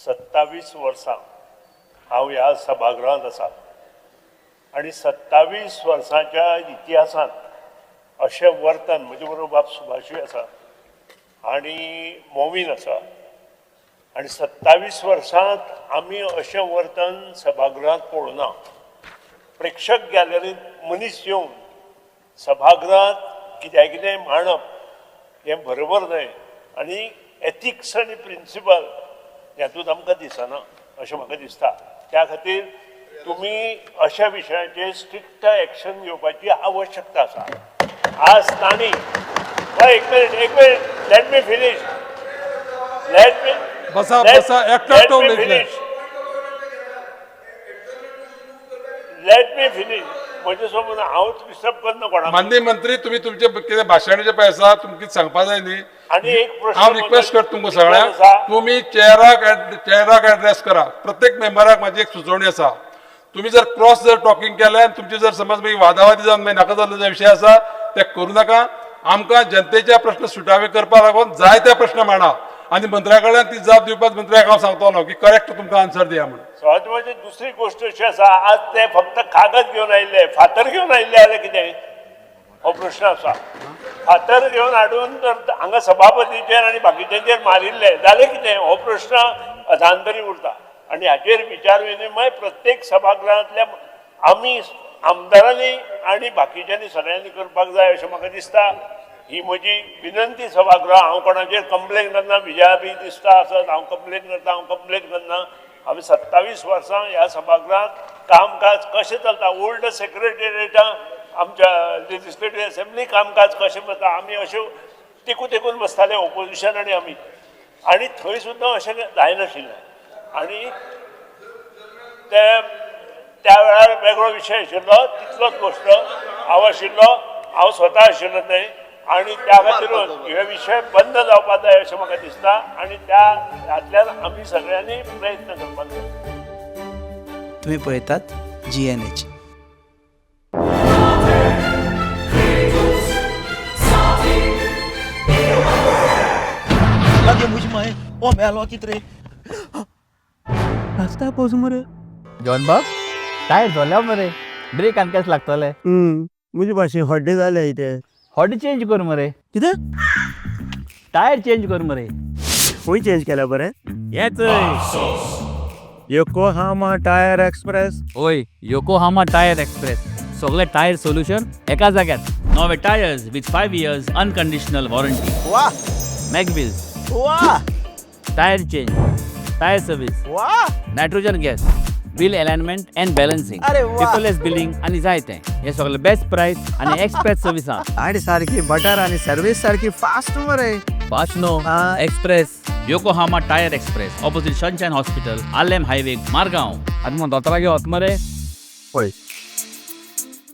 27 वर्सां हांव ह्या सभागृहांत आसा आनी 27 वर्सांच्या इतिहासांत अशें वर्तन, म्हजे बरोबर बाब सुभाषूय आसा आनी मोमीन आसा, आनी 27 वर्सांत आमी अशें वर्तन सभागृहांत पळोवना. प्रेक्षक गॅलरींत मनीस येवन सभागृहांत कित्याक कितें मांडप हें बरोबर न्हय आनी एथिक्स आनी प्रिंसिपल हातूंत आमकां दिसना अशें म्हाका दिसता. त्या खातीर तुमी अशा विशयाचेर स्ट्रिक्ट एक्शन घेवपाची आवश्यकता आसा. आज तांणी एक minute एक minute, let me finish, let me बसा, बसा, एकटो एकटो उलयतले. Let me finish. म्हजे समोर हांव डिस्टर्ब करना कोणाक. माननीय मंत्री, तुमी तुमचे कितें भाशणाचे पळय आसा, तुमकां कितें सांगपा जाय न्ही. आनी एक प्रश्न हांव रिक्वेस्ट करता तुमकां सगळ्यांक, आसा. तुमी चेअराक एड्रेस करा. प्रत्येक मेंबराक म्हाजी एक सुचोवणी आसा, तुमी जर क्रॉस जर टॉकिंग केलें आनी तुमची जर समज मागीर वादावादी जावन मागीर नाका जाल्लो जे विशय आसा ते करूं नाका. आमकां जनतेचे प्रश्न सुटावे करपाक लागून जायते प्रश्न मांडा आनी मंत्र्या कडल्यान ती जाप दिवपाक मंत्र्याक हांव सांगतलो की करेक्ट तुमकां आन्सर दिया म्हणून. सभागृहाची दुसरी गोश्ट अशी आसा, आज ते फक्त कागद घेवन आयिल्ले, फातर घेवन आयिल्ले जाल्यार कितें, हो प्रश्न आसा. फातर घेवन हाडून जर हांगा सभापतीचेर आनी बाकीच्यांचेर मारिल्ले जाल्यार कितें, हो प्रश्न अधांतरी उरता. आनी हाचेर विचार विनिमय प्रत्येक सभागृहांतल्या आमी आमदारांनी आनी बाकीच्यांनी सगळ्यांनी करपाक जाय अशें म्हाका दिसता. ही म्हजी विनंती सभागृह. हांव कोणाचेर कंप्लेन करना, विजया बी दिसता आसत हांव कंप्लेन करता, हांव कंप्लेन करना. हांवें 27 वर्सां ह्या सभागृहांत कामकाज कशें चलता, ओल्ड सेक्रेटेरिएटा आमच्या लेजिस्लेटीव असेंब्ली कामकाज कशें वता, आमी अश्यो तेकून तेकून बसताले ओपोजिशन आनी आमी, आनी थंय सुद्दां अशें जायनाशिल्लें. आनी ते त्या वेळार वेगळो विशय आशिल्लो, तितलोच गोश्ट हांव आशिल्लो, हांव स्वता आशिल्लो थंय, आनी त्या खातीरूच हे विशय बंद जावपाक जाय अशें म्हाका दिसता आनी त्या हातल्यान आमी सगळ्यांनी प्रयत्न करपाक जाय. तुम्ही पळयतात GNH. लागे म्हजी माय ओ मेलो कित रे रस्त्यार पोस मरे. जॉन बाब, टायर जोल्या मरे, ब्रेक आनी कशें लागतले? म्हजे भाशेन हड्डे जाले ते. हॉट चेंज कर मरे. कितें? टायर चेंज कर मरे. खंय चेंज केल्या बरें? येच योकोहामा टायर एक्सप्रेस. ओय, योकोहामा टायर एक्सप्रेस, सगळे टायर सोल्युशन एका जाग्यार. नवे tyres with 5 years unconditional warranty. वा. मॅगव्हील्स. वा. Tyre change, tyre service. वा. Nitrogen gas, wheel alignment and balancing. अरे वा. पेपरलेस बिलिंग आनी जायते. हे सगळे बेस्ट प्राइस आनी एक्सप्रेस सर्विसा. आणि सारखी बटर आणि सर्विस सारखी फास्ट मरे. Fast no, express. Yokohama tyre express, opposite Sunshine hospital, Arlem highway, Margao. आतां मग दोतोरागे वच मरे. पळय.